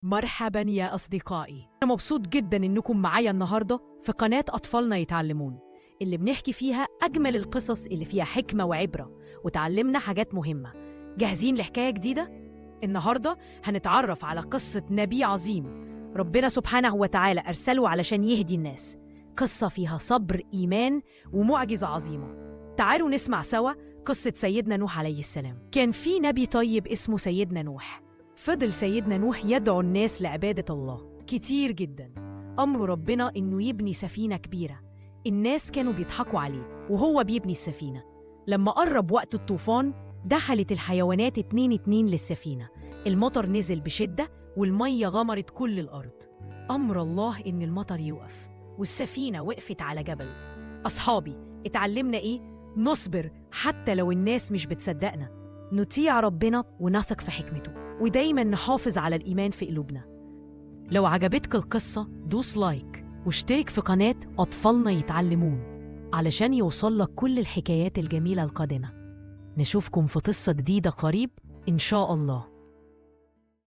مرحبا يا أصدقائي، أنا مبسوط جدا إنكم معايا النهاردة في قناة أطفالنا يتعلمون، اللي بنحكي فيها أجمل القصص اللي فيها حكمة وعبرة وتعلمنا حاجات مهمة. جاهزين لحكاية جديدة؟ النهاردة هنتعرف على قصة نبي عظيم ربنا سبحانه وتعالى أرسله علشان يهدي الناس. قصة فيها صبر، إيمان، ومعجزة عظيمة. تعالوا نسمع سوا قصة سيدنا نوح عليه السلام. كان في نبي طيب اسمه سيدنا نوح. فضل سيدنا نوح يدعو الناس لعبادة الله كتير جدا. أمر ربنا إنه يبني سفينة كبيرة. الناس كانوا بيضحكوا عليه وهو بيبني السفينة. لما قرب وقت الطوفان دخلت الحيوانات اتنين اتنين للسفينة. المطر نزل بشدة والمية غمرت كل الأرض. أمر الله إن المطر يوقف، والسفينة وقفت على جبل. أصحابي، اتعلمنا إيه؟ نصبر حتى لو الناس مش بتصدقنا، نطيع ربنا ونثق في حكمته، ودايما نحافظ على الإيمان في قلوبنا. لو عجبتك القصة دوس like واشترك في قناة أطفالنا يتعلمون علشان يوصلك كل الحكايات الجميلة القادمة. نشوفكم في قصة جديدة قريب إن شاء الله.